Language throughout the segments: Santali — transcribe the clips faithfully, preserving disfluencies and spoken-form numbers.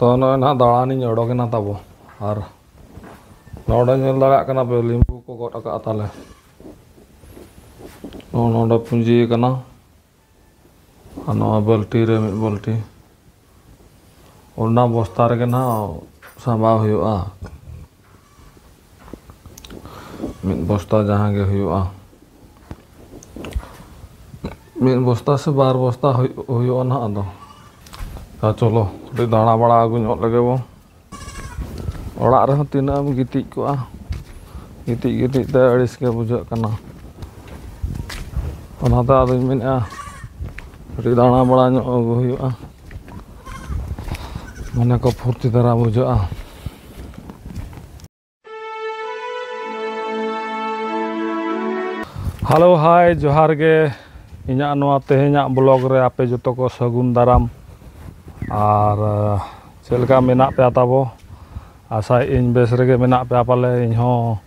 ᱛᱚ ᱱᱚᱜᱼᱚᱭ ᱱᱟᱦᱟᱜ ᱫᱟᱬᱟᱱᱤᱧ ᱚᱰᱚᱠᱮᱱᱟ ᱛᱟᱵᱚ᱾ ᱟᱨ ᱱᱚᱰᱮ ᱧᱮᱞ ᱫᱟᱲᱮᱭᱟᱜ ᱠᱟᱱᱟ ᱯᱮ, ᱞᱤᱢᱵᱩ ᱠᱚ ᱜᱚᱫ ᱟᱠᱟᱫᱼᱟ ᱛᱟᱞᱮ᱾ ᱱᱚᱜᱼᱚ ᱱᱚᱰᱮ ᱯᱩᱸᱡᱤ ᱟᱠᱟᱱᱟ᱾ ᱟᱨ ᱱᱚᱣᱟ ᱵᱟᱹᱞᱴᱤ ᱨᱮ ᱢᱤᱫ ᱵᱟᱹᱞᱴᱤ, ᱚᱱᱟ ᱵᱚᱥᱛᱟ ᱨᱮᱜᱮ ᱱᱟᱦᱟᱜ ᱥᱟᱢᱵᱟᱣ ᱦᱩᱭᱩᱜᱼᱟ᱾ ᱢᱤᱫ ᱵᱚᱥᱛᱟ ᱡᱟᱦᱟᱸ ᱜᱮ ᱦᱩᱭᱩᱜᱼᱟ, ᱢᱤᱫ ᱵᱚᱥᱛᱟ ᱥᱮ ᱵᱟᱨ ᱵᱚᱥᱛᱟ ᱦᱩᱭᱩᱜ, ᱦᱩᱭᱩᱜᱼᱟ ᱱᱟᱦᱟᱜ᱾ ᱟᱫᱚ ᱪᱚᱞᱚ, ᱠᱟᱹᱴᱤᱡ ᱫᱟᱬᱟ ᱵᱟᱲᱟ ᱟᱹᱜᱩ ᱧᱚᱜ ᱞᱮᱜᱮ ᱵᱚ᱾ ᱚᱲᱟᱜ ᱨᱮᱦᱚᱸ ᱛᱤᱱᱟᱹᱜ ᱮᱢ ᱜᱤᱛᱤᱡ ᱠᱚᱜᱼᱟ, ᱜᱤᱛᱤᱡ ᱜᱤᱛᱤᱡ ᱛᱮ ᱟᱹᱲᱤᱥ ᱜᱮ ᱵᱩᱡᱷᱟᱹᱜ ᱠᱟᱱᱟ᱾ ᱚᱱᱟᱛᱮ ᱟᱫᱚᱧ ᱢᱮᱱᱮᱫᱼᱟ, ᱠᱟᱹᱴᱤᱡ ᱫᱟᱬᱟ ᱵᱟᱲᱟ ᱧᱚᱜ ᱟᱹᱜᱩ ᱦᱩᱭᱩᱜᱼᱟ, ᱢᱚᱱᱮ ᱠᱚ ᱯᱷᱩᱨᱛᱤ ᱫᱷᱟᱨᱟ ᱵᱩᱡᱷᱟᱹᱜᱼᱟ᱾ ᱦᱮᱞᱳ, ᱦᱟᱭ, ᱡᱚᱦᱟᱨ ᱜᱮ᱾ ᱤᱧᱟᱹᱜ ᱱᱚᱣᱟ ᱛᱮᱦᱮᱧᱟᱜ ᱵᱞᱚᱜ ᱨᱮ ᱟᱯᱮ ᱡᱚᱛᱚ ᱠᱚ ᱥᱟᱹᱜᱩᱱ ᱫᱟᱨᱟᱢ᱾ ᱟᱨ, ᱟᱸ, ᱪᱮᱫ ᱞᱮᱠᱟ ᱢᱮᱱᱟᱜ ᱯᱮᱭᱟ ᱛᱟᱵᱚ? ᱟᱥᱟᱭᱮᱫ ᱟᱹᱧ ᱵᱮᱥ ᱨᱮᱜᱮ ᱢᱮᱱᱟᱜ ᱯᱮᱭᱟ ᱯᱟᱞᱮ᱾ ᱤᱧ ᱦᱚᱸ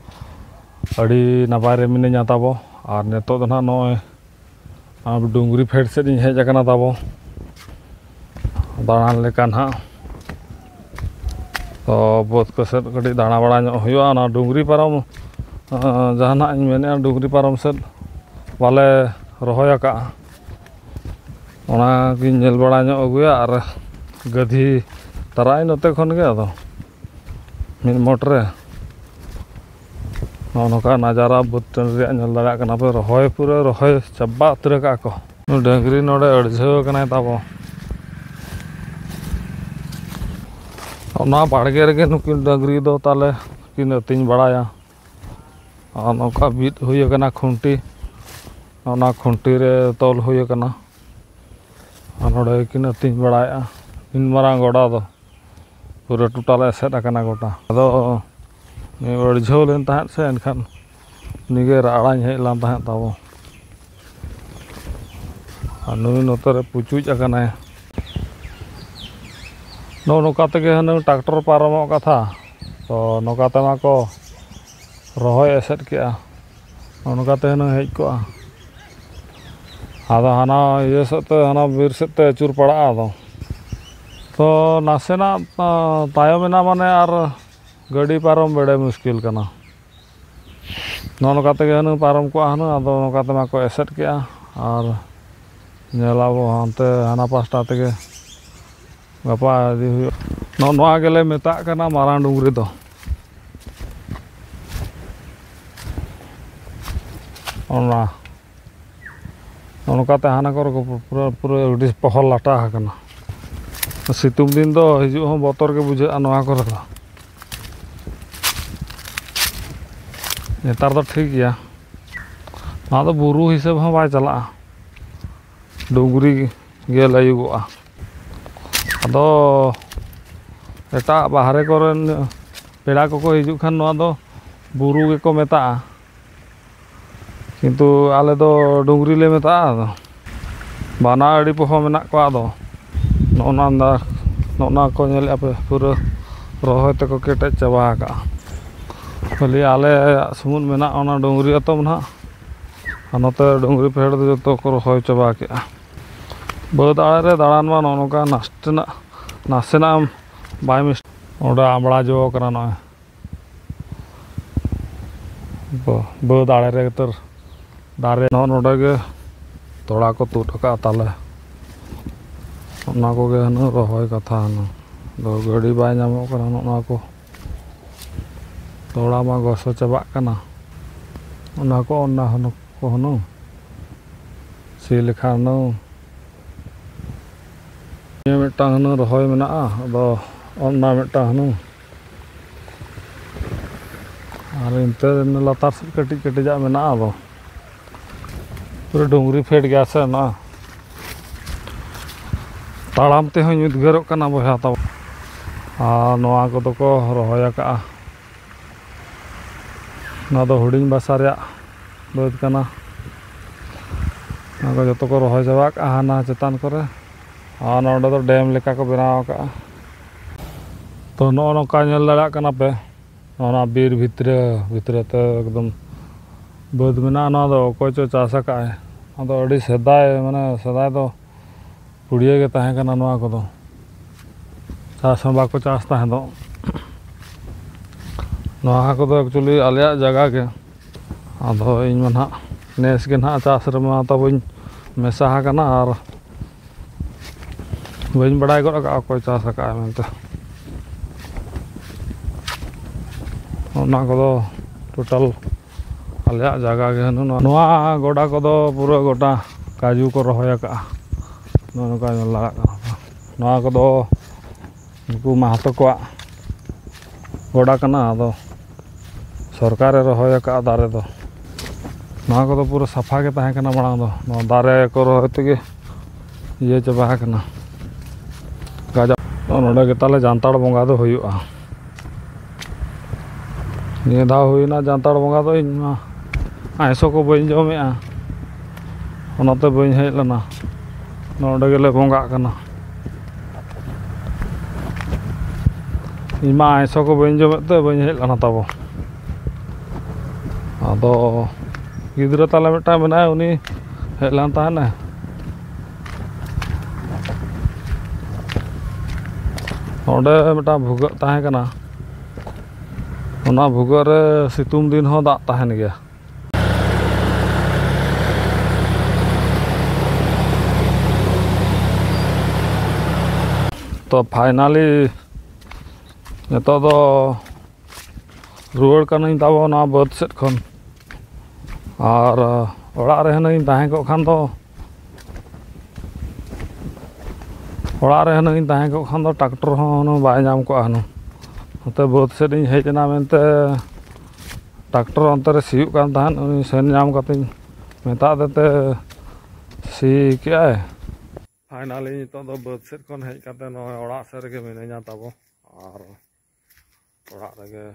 ᱟᱹᱰᱤ ᱱᱟᱯᱟᱭ ᱨᱮ ᱢᱤᱱᱟᱹᱧᱟ ᱛᱟᱵᱚ᱾ ᱟᱨ ᱱᱤᱛᱚᱜ ᱫᱚ ᱱᱟᱦᱟᱜ ᱱᱚᱜᱼᱚᱭ ᱟᱨ ᱰᱩᱝᱨᱤ ᱯᱷᱮᱰ ᱥᱮᱫ ᱤᱧ ᱦᱮᱡ ᱟᱠᱟᱱᱟ ᱛᱟᱵᱚ, ᱫᱟᱬᱟᱱ ᱞᱮᱠᱟ ᱱᱟᱦᱟᱜ᱾ ᱛᱚ ᱵᱟᱹᱫᱽ ᱠᱚ ᱥᱮᱫ ᱠᱟᱹᱴᱤᱡ ᱫᱟᱬᱟ ᱵᱟᱲᱟ ᱧᱚᱜ ᱦᱩᱭᱩᱜᱼᱟ᱾ ᱚᱱᱟ ᱰᱩᱝᱨᱤ ᱯᱟᱨᱚᱢ, ᱟᱸ, ᱡᱟᱦᱟᱱᱟᱜ ᱤᱧ ᱢᱮᱱᱮᱫᱼᱟ, ᱰᱩᱝᱨᱤ ᱯᱟᱨᱚᱢ ᱥᱮᱫ ᱵᱟᱞᱮ ᱨᱚᱦᱚᱭ ᱟᱠᱟᱫᱼᱟ, ᱚᱱᱟ ᱜᱤᱧ ᱧᱮᱞ ᱵᱟᱲᱟ ᱧᱚᱜ ᱟᱹᱜᱩᱭᱟ᱾ ᱟᱨ ᱜᱟᱹᱫᱷᱤ ᱛᱟᱨᱟᱜ ᱟᱹᱧ ᱱᱚᱛᱮ ᱠᱷᱚᱱ ᱜᱮ᱾ ᱟᱫᱚ ᱢᱤᱫ ᱢᱚᱴ ᱨᱮ ᱱᱚᱜᱼᱚ ᱱᱚᱝᱠᱟ ᱱᱟᱡᱟᱨᱟ ᱵᱟᱹᱫᱽ ᱴᱟᱺᱰᱤ ᱨᱮᱭᱟᱜ ᱧᱮᱞ ᱫᱟᱲᱮᱭᱟᱜ ᱠᱟᱱᱟ ᱯᱮ᱾ ᱨᱚᱦᱚᱭ ᱯᱩᱨᱟᱹ ᱨᱚᱦᱚᱭ ᱪᱟᱵᱟ ᱩᱛᱟᱹᱨ ᱟᱠᱟᱫᱼᱟ ᱠᱚ᱾ ᱰᱟᱹᱝᱨᱤ ᱱᱚᱰᱮ ᱟᱹᱲᱡᱷᱟᱹᱣ ᱟᱠᱟᱱᱟᱭ ᱛᱟᱵᱚ᱾ ᱚᱱᱟ ᱵᱟᱲᱜᱮ ᱨᱮᱜᱮ ᱱᱩᱠᱤᱱ ᱰᱟᱹᱝᱨᱤ ᱫᱚ ᱛᱟᱞᱮ ᱠᱤᱱ ᱟᱹᱛᱤᱧ ᱵᱟᱲᱟᱭᱟ᱾ ᱟᱨ ᱱᱚᱝᱠᱟ ᱵᱤᱫ ᱦᱩᱭ ᱟᱠᱟᱱᱟ ᱠᱷᱩᱱᱴᱤ, ᱚᱱᱟ ᱠᱷᱩᱱᱴᱤ ᱨᱮ ᱛᱚᱞ ᱦᱩᱭ ᱟᱠᱟᱱᱟ᱾ ᱟᱨ ᱱᱚᱰᱮ ᱠᱤᱱ ᱟᱹᱛᱤᱧ ᱵᱟᱲᱟᱭᱮᱫᱼᱟ᱾ ᱤᱱ ᱢᱟᱨᱟᱝ ᱜᱚᱰᱟ ᱫᱚ ᱯᱩᱨᱟᱹ ᱴᱳᱴᱟᱞ ᱮᱥᱮᱫ ᱟᱠᱟᱱᱟ ᱜᱚᱴᱟ᱾ ᱟᱫᱚ ᱱᱩᱭ ᱟᱹᱲᱡᱷᱟᱹᱣ ᱞᱮᱱ ᱛᱟᱦᱮᱸᱫ ᱥᱮ, ᱮᱱᱠᱷᱟᱱ ᱩᱱᱤᱜᱮ ᱨᱟᱜᱲᱟᱧ ᱦᱮᱡ ᱞᱮᱱ ᱛᱟᱦᱮᱸᱫ ᱛᱟᱵᱚ᱾ ᱟᱨ ᱱᱩᱭ ᱱᱚᱛᱮ ᱨᱮ ᱯᱩᱪᱩᱡ ᱟᱠᱟᱱᱟᱭ᱾ ᱱᱚᱜᱼᱚ ᱱᱚᱝᱠᱟ ᱛᱮᱜᱮ ᱦᱩᱱᱟᱹᱝ ᱴᱨᱟᱠᱴᱚᱨ ᱯᱟᱨᱚᱢᱚᱜ ᱠᱟᱛᱷᱟ᱾ ᱛᱚ ᱱᱚᱝᱠᱟ ᱛᱮᱢᱟ ᱠᱚ ᱨᱚᱦᱚᱭ ᱮᱥᱮᱫ ᱠᱮᱜᱼᱟ᱾ ᱱᱚᱜᱼᱚ ᱱᱚᱝᱠᱟ ᱛᱮ ᱦᱩᱱᱟᱹᱝ ᱦᱮᱡ ᱠᱚᱜᱼᱟ᱾ ᱟᱫᱚ ᱦᱟᱱᱟ ᱤᱭᱟᱹ ᱥᱮᱫ ᱛᱮ, ᱦᱟᱱᱟ ᱵᱤᱨ ᱥᱮᱫ ᱛᱮ ᱟᱹᱪᱩᱨ ᱯᱟᱲᱟᱜᱼᱟ᱾ ᱟᱫᱚ ᱛᱚ ᱱᱟᱥᱮᱱᱟᱜ ᱛᱟᱭᱚᱢ ᱮᱱᱟ ᱢᱟᱱᱮ ᱟᱨ ᱜᱟᱹᱰᱤ ᱯᱟᱨᱚᱢ ᱵᱮᱲᱮ ᱢᱩᱥᱠᱤᱞ ᱠᱟᱱᱟ᱾ ᱱᱚᱜᱼᱚ ᱱᱚᱝᱠᱟ ᱛᱮᱜᱮ ᱦᱩᱱᱟᱹᱝ ᱯᱟᱨᱚᱢ ᱠᱚᱜᱼᱟ ᱦᱩᱱᱟᱹᱝ᱾ ᱟᱫᱚ ᱱᱚᱝᱠᱟ ᱛᱮᱢᱟ ᱠᱚ ᱮᱥᱮᱫ ᱠᱮᱜᱼᱟ᱾ ᱟᱨ ᱧᱮᱞᱟᱵᱚ ᱦᱟᱱᱛᱮ ᱦᱟᱱᱟ ᱯᱟᱥᱴᱟ ᱛᱮᱜᱮ ᱜᱟᱯᱟ ᱤᱫᱤ ᱦᱩᱭᱩᱜᱼᱟ᱾ ᱱᱚᱜᱼᱚ ᱱᱚᱣᱟ ᱜᱮᱞᱮ ᱢᱮᱛᱟᱜ ᱠᱟᱱᱟ ᱢᱟᱨᱟᱝ ᱰᱩᱝᱨᱤ ᱫᱚ᱾ ᱚᱱᱟ ᱱᱚᱜᱼᱚ ᱱᱚᱝᱠᱟᱛᱮ ᱦᱟᱱᱟ ᱠᱚᱨᱮ ᱠᱚ ᱯᱩᱨᱟᱹ ᱯᱩᱨᱟᱹ ᱟᱹᱰᱤ ᱯᱚᱦᱚᱞ ᱞᱟᱴᱟ ᱟᱠᱟᱱᱟ᱾ ᱥᱤᱛᱩᱝ ᱫᱤᱱ ᱫᱚ ᱦᱤᱡᱩᱜ ᱦᱚᱸ ᱵᱚᱛᱚᱨ ᱜᱮ ᱵᱩᱡᱷᱟᱹᱜᱼᱟ ᱱᱚᱣᱟ ᱠᱚᱨᱮ ᱫᱚ᱾ ᱱᱮᱛᱟᱨ ᱫᱚ ᱴᱷᱤᱠ ᱜᱮᱭᱟ᱾ ᱱᱚᱣᱟ ᱫᱚ ᱵᱩᱨᱩ ᱦᱤᱥᱟᱹᱵ ᱦᱚᱸ ᱵᱟᱭ ᱪᱟᱞᱟᱜᱼᱟ, ᱰᱩᱝᱨᱤ ᱜᱮ ᱞᱟᱹᱭᱩᱜᱚᱜᱼᱟ᱾ ᱟᱫᱚ ᱮᱴᱟᱜ ᱵᱟᱦᱨᱮ ᱠᱚᱨᱮᱱ ᱯᱮᱲᱟ ᱠᱚᱠᱚ ᱦᱤᱡᱩᱜ ᱠᱷᱟᱱ ᱱᱚᱣᱟ ᱫᱚ ᱵᱩᱨᱩ ᱜᱮᱠᱚ ᱢᱮᱛᱟᱜᱼᱟ, ᱠᱤᱱᱛᱩ ᱟᱞᱮ ᱫᱚ ᱰᱩᱝᱨᱤ ᱞᱮ ᱢᱮᱛᱟᱜᱼᱟ᱾ ᱟᱫᱚ ᱵᱟᱱᱟ ᱟᱹᱲᱤ ᱯᱚᱦᱚ ᱢᱮᱱᱟᱜ ᱠᱚᱣᱟ᱾ ᱟᱫᱚ ᱱᱚᱜᱼᱚ ᱱᱟ ᱫᱟ-, ᱱᱚᱜᱼᱚ ᱱᱟ ᱠᱚ ᱧᱮᱞᱮᱫᱼᱟ ᱯᱮ, ᱯᱩᱨᱟᱹ ᱨᱚᱦᱚᱭ ᱛᱮᱠᱚ ᱠᱮᱴᱮᱡ ᱪᱟᱵᱟ ᱟᱠᱟᱜᱼᱟ᱾ ᱠᱷᱟᱹᱞᱤ ᱟᱞᱮᱭᱟᱜ ᱥᱩᱢᱩᱫ ᱢᱮᱱᱟᱜᱼᱟ ᱚᱱᱟ ᱰᱩᱝᱨᱤ ᱟᱛᱚᱢ ᱱᱟᱦᱟᱜ, ᱟᱨ ᱱᱚᱛᱮ ᱰᱩᱝᱨᱤ ᱯᱷᱮᱰ ᱫᱚ ᱡᱚᱛᱚ ᱠᱚ ᱨᱚᱦᱚᱭ ᱪᱟᱵᱟ ᱠᱮᱜᱼᱟ᱾ ᱵᱟᱹᱫᱽ ᱟᱲᱮ ᱨᱮ ᱫᱟᱬᱟᱱ ᱢᱟ ᱱᱚᱜᱼᱚ ᱱᱚᱝᱠᱟ ᱱᱟᱥᱮᱱᱟᱜ, ᱱᱟᱥᱮᱱᱟᱜ ᱮᱢ ᱵᱟᱭ ᱢᱤᱥ-, ᱚᱸᱰᱮ ᱟᱢᱲᱟ ᱡᱚ ᱠᱟᱱᱟ ᱱᱚᱜᱼᱚᱭ᱾ ᱵᱟᱹ-, ᱵᱟᱹᱫᱽ ᱟᱲᱮ ᱨᱮ ᱩᱛᱟᱹᱨ ᱫᱟᱨᱮ ᱱᱚᱜᱼᱚ ᱱᱚᱰᱮ ᱜᱮ ᱛᱚᱲᱟ ᱠᱚ ᱛᱩᱫ ᱟᱠᱟᱫᱼᱟ ᱛᱟᱞᱮ᱾ ᱚᱱᱟ ᱠᱚᱜᱮ ᱦᱩᱱᱟᱹᱝ ᱨᱚᱦᱚᱭ ᱠᱟᱛᱷᱟ ᱦᱩᱱᱟᱹᱝ᱾ ᱫᱚ ᱜᱟᱹᱰᱤ ᱵᱟᱭ ᱧᱟᱢᱚᱜ ᱠᱟᱱᱟ ᱱᱚᱜᱼᱚ ᱱᱚᱣᱟ ᱠᱚ᱾ ᱛᱚᱲᱟ ᱢᱟ ᱜᱚᱥᱚ ᱪᱟᱵᱟᱜ ᱠᱟᱱᱟ᱾ ᱚᱱᱟ ᱠᱚ, ᱚᱱᱟ ᱦᱩᱱᱟᱹᱝ ᱠᱚ ᱦᱩᱱᱟᱹᱝ ᱥᱤ ᱞᱮᱠᱷᱟᱱ ᱦᱩᱱᱟᱹᱝ᱾ ᱱᱤᱭᱟᱹ ᱢᱤᱫᱴᱟᱝ ᱦᱩᱱᱟᱹᱝ ᱨᱚᱦᱚᱭ ᱢᱮᱱᱟᱜᱼᱟ, ᱟᱫᱚ ᱚᱱᱟ ᱢᱤᱫᱴᱟᱝ ᱦᱩᱱᱟᱹᱝ᱾ ᱟᱨ ᱤᱱᱛᱟᱹ ᱞᱟᱛᱟᱨ ᱥᱮᱫ ᱠᱟᱹᱴᱤᱡ ᱠᱟᱹᱴᱤᱡᱟᱜ ᱢᱮᱱᱟᱜᱼᱟ᱾ ᱟᱫᱚ ᱯᱩᱨᱟᱹ ᱰᱩᱝᱨᱤ ᱯᱷᱮᱰ ᱜᱮᱭᱟ ᱥᱮ ᱱᱚᱣᱟ᱾ ᱛᱟᱲᱟᱢ ᱛᱮᱦᱚᱸᱧ ᱩᱫᱽᱜᱟᱹᱨᱚᱜ ᱠᱟᱱᱟ ᱵᱚᱭᱦᱟ ᱛᱟᱵᱚ᱾ ᱟᱨ ᱱᱚᱣᱟ ᱠᱚᱫᱚ ᱠᱚ ᱨᱚᱦᱚᱭ ᱟᱠᱟᱜᱼᱟ᱾ ᱱᱚᱣᱟ ᱫᱚ ᱦᱩᱰᱤᱧ ᱵᱟᱥᱟ ᱨᱮᱭᱟᱜ ᱵᱟᱹᱫᱽ ᱠᱟᱱᱟ᱾ ᱱᱚᱣᱟ ᱠᱚ ᱡᱚᱛᱚ ᱠᱚ ᱨᱚᱦᱚᱭ ᱪᱟᱵᱟ ᱠᱟᱜᱼᱟ ᱦᱟᱱᱟ ᱪᱮᱛᱟᱱ ᱠᱚᱨᱮ᱾ ᱟᱨ ᱱᱚᱰᱮ ᱫᱚ ᱰᱮᱢ ᱞᱮᱠᱟ ᱠᱚ ᱵᱮᱱᱟᱣ ᱠᱟᱜᱼᱟ᱾ ᱛᱚ, ᱱᱚᱜᱼᱚ ᱱᱚᱝᱠᱟ ᱧᱮᱞ ᱫᱟᱲᱮᱭᱟᱜ ᱠᱟᱱᱟ ᱯᱮ, ᱚᱱᱟ ᱵᱤᱨ ᱵᱷᱤᱛᱨᱤ, ᱵᱷᱤᱛᱨᱤ ᱛᱮ ᱮᱠᱫᱚᱢ ᱵᱟᱹᱫᱽ ᱢᱮᱱᱟᱜᱼᱟ᱾ ᱱᱚᱣᱟ ᱫᱚ ᱚᱠᱚᱭ ᱪᱚ ᱪᱟᱥ ᱟᱠᱟᱫ ᱟᱭ᱾ ᱟᱫᱚ ᱟᱹᱰᱤ ᱥᱮᱫᱟᱭ, ᱢᱟᱱᱮ, ᱥᱮᱫᱟᱭ ᱫᱚ ᱯᱩᱲᱤᱭᱟᱹ ᱜᱮ ᱛᱟᱦᱮᱸ ᱠᱟᱱᱟ ᱱᱚᱣᱟ ᱠᱚᱫᱚ᱾ ᱪᱟᱥ ᱦᱚᱸ ᱵᱟᱠᱚ ᱪᱟᱥ ᱛᱟᱦᱮᱸ ᱫᱚ᱾ ᱱᱚᱣᱟ ᱠᱚᱫᱚ actually ᱟᱞᱮᱭᱟᱜ ᱡᱟᱭᱜᱟ ᱜᱮ᱾ ᱟᱫᱚ ᱤᱧ ᱢᱟ ᱱᱟᱦᱟᱜ ᱱᱮᱥ ᱜᱮ ᱱᱟᱦᱟᱜ ᱪᱟᱥ ᱨᱮᱢᱟ ᱛᱟᱵᱚᱧ ᱢᱮᱥᱟ ᱟᱠᱟᱱᱟ, ᱟᱨ ᱵᱟᱹᱧ ᱵᱟᱲᱟᱭ ᱜᱚᱫ ᱟᱠᱟᱫᱼᱟ ᱚᱠᱚᱭ ᱪᱟᱥ ᱟᱠᱟᱫᱼᱟ ᱢᱮᱱᱛᱮ᱾ ᱚᱱᱟ ᱠᱚᱫᱚ total ᱟᱞᱮᱭᱟᱜ ᱡᱟᱭᱜᱟ ᱜᱮ᱾ ᱱᱚᱣᱟ, ᱱᱚᱣᱟ ᱜᱚᱰᱟ ᱠᱚᱫᱚ ᱯᱩᱨᱟᱹ ᱜᱚᱴᱟ ᱠᱟᱡᱩ ᱠᱚ ᱨᱚᱦᱚᱭ ᱟᱠᱟᱫᱼᱟ᱾ ᱱᱚᱜᱼᱚ ᱱᱚᱝᱠᱟ ᱧᱮᱞ ᱫᱟᱲᱮᱭᱟᱜ ᱠᱟᱱᱟ ᱯᱮ᱾ ᱱᱚᱣᱟ ᱠᱚᱫᱚ ᱩᱱᱠᱩ ᱢᱟᱦᱟᱛᱚ ᱠᱚᱣᱟᱜ ᱜᱚᱰᱟ ᱠᱟᱱᱟ᱾ ᱟᱫᱚ ᱥᱚᱨᱠᱟᱨᱮ ᱨᱚᱦᱚᱭ ᱟᱠᱟᱫᱼᱟ ᱫᱟᱨᱮ ᱫᱚ᱾ ᱱᱚᱣᱟ ᱠᱚᱫᱚ ᱯᱩᱨᱟᱹ ᱥᱟᱯᱷᱟ ᱜᱮ ᱛᱟᱦᱮᱸ ᱠᱟᱱᱟ ᱢᱟᱲᱟᱝ ᱫᱚ᱾ ᱱᱚᱣᱟ ᱫᱟᱨᱮ ᱠᱚ ᱨᱚᱦᱚᱭ ᱛᱮᱜᱮ ᱤᱭᱟᱹ ᱪᱟᱵᱟ ᱟᱠᱟᱱᱟ᱾ ᱜᱟᱡᱟᱲ᱾ ᱱᱚᱰᱮ ᱜᱮ ᱛᱟᱞᱮ ᱡᱟᱱᱛᱟᱲ ᱵᱚᱸᱜᱟ ᱫᱚ ᱦᱩᱭᱩᱜᱼᱟ᱾ ᱱᱤᱭᱟᱹ ᱫᱷᱟᱣ ᱦᱩᱭᱱᱟ ᱡᱟᱱᱛᱟᱲ ᱵᱚᱸᱜᱟ ᱫᱚ, ᱤᱧ ᱢᱟ ᱟᱭᱥᱚ ᱠᱚ ᱵᱟᱹᱧ ᱡᱚᱢᱮᱜᱼᱟ, ᱚᱱᱟᱛᱮ ᱵᱟᱹᱧ ᱦᱮᱡ ᱞᱮᱱᱟ᱾ ᱱᱚᱰᱮ ᱜᱮᱞᱮ ᱵᱚᱸᱜᱟᱜ ᱠᱟᱱᱟ᱾ ᱤᱧ ᱢᱟ ᱟᱭᱥᱚ ᱠᱚ ᱵᱟᱹᱧ ᱡᱚᱢᱮᱫ ᱛᱮ ᱵᱟᱹᱧ ᱦᱮᱡ ᱞᱮᱱᱟ ᱛᱟᱵᱚ᱾ ᱟᱫᱚ ᱜᱤᱫᱽᱨᱟᱹ ᱛᱟᱞᱮ ᱢᱤᱫᱴᱟᱝ ᱢᱮᱱᱟᱭᱟ, ᱩᱱᱤ ᱦᱮᱡ ᱞᱮᱱ ᱛᱟᱦᱮᱱᱟᱭ᱾ ᱚᱸᱰᱮ ᱢᱤᱫᱴᱟᱝ ᱵᱷᱩᱜᱟᱹᱜ ᱛᱟᱦᱮᱸ ᱠᱟᱱᱟ, ᱚᱱᱟ ᱵᱷᱩᱜᱟᱹᱜ ᱨᱮ ᱥᱤᱛᱩᱝ ᱫᱤᱱ ᱦᱚᱸ ᱫᱟᱜ ᱛᱟᱦᱮᱱ ᱜᱮᱭᱟ᱾ ᱛᱚ finally ᱱᱤᱛᱚᱜ ᱫᱚ ᱨᱩᱣᱟᱹᱲ ᱠᱟᱹᱱᱟᱹᱧ ᱛᱟᱵᱚ ᱱᱚᱣᱟ ᱵᱟᱹᱫᱽ ᱥᱮᱫ ᱠᱷᱚᱱ᱾ ᱟᱨ ᱚᱲᱟᱜ ᱨᱮ ᱦᱩᱱᱟᱹᱝ ᱤᱧ ᱛᱟᱦᱮᱸ ᱠᱚᱜ ᱠᱷᱟᱱ ᱫᱚ, ᱚᱲᱟᱜ ᱨᱮ ᱦᱩᱱᱟᱹᱝ ᱤᱧ ᱛᱟᱦᱮᱸ ᱠᱚᱜ ᱠᱷᱟᱱ ᱫᱚ ᱴᱨᱟᱠᱴᱚᱨ ᱦᱚᱸ ᱦᱩᱱᱟᱹᱝ ᱵᱟᱭ ᱧᱟᱢ ᱠᱚᱜᱼᱟ ᱦᱩᱱᱟᱹᱝ᱾ ᱱᱚᱛᱮ ᱵᱟᱹᱫᱽ ᱥᱮᱫ ᱤᱧ ᱦᱮᱡ ᱮᱱᱟ ᱢᱮᱱᱛᱮ ᱴᱨᱟᱠᱴᱚᱨ ᱚᱱᱛᱮ ᱨᱮ ᱥᱤᱭᱳᱜ ᱠᱟᱱ ᱛᱟᱦᱮᱸᱫ, ᱩᱱᱤ ᱥᱮᱱ ᱧᱟᱢ ᱠᱟᱛᱮᱧ ᱢᱮᱛᱟᱫ ᱫᱮᱛᱮ ᱥᱤ ᱠᱮᱜᱼᱟᱭ᱾ Finally ᱱᱤᱛᱚᱜ ᱫᱚ ᱵᱟᱹᱫᱽ ᱥᱮᱫ ᱠᱷᱚᱱ ᱦᱮᱡ ᱠᱟᱛᱮ ᱱᱚᱜᱼᱚᱭ ᱚᱲᱟᱜ ᱥᱮᱫ ᱨᱮᱜᱮ ᱢᱤᱱᱟᱹᱧᱟ ᱛᱟᱵᱚ᱾ ᱟᱨ ᱚᱲᱟᱜ ᱨᱮᱜᱮ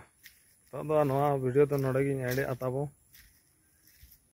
ᱱᱤᱛᱚᱜ ᱫᱚ ᱱᱚᱣᱟ video ᱫᱚ ᱱᱚᱰᱮ ᱜᱤᱧ end ᱮᱫᱼᱟ ᱛᱟᱵᱚ᱾